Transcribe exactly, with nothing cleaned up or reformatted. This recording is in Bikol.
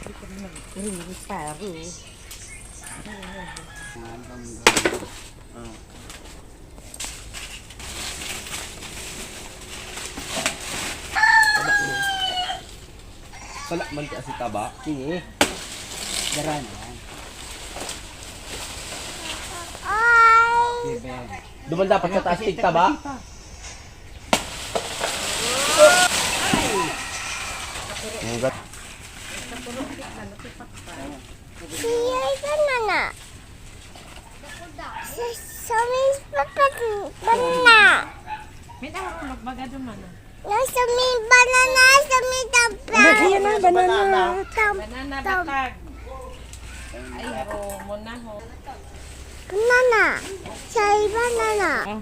Rin ang paro. Sala man ka si taba. Sige. Dara na yan. Sige. Duman dapat sa taas tigtaba. Ang gat- Siya ka na na. Sa, sa may papat, banana. May nahurulog, magado man. Nasa may banana, sa may tapa. Lagi yan ang banana. Tam, Banana tam. Batag. Ay, ho, mo na ho. Banana. Sa banana. Oh.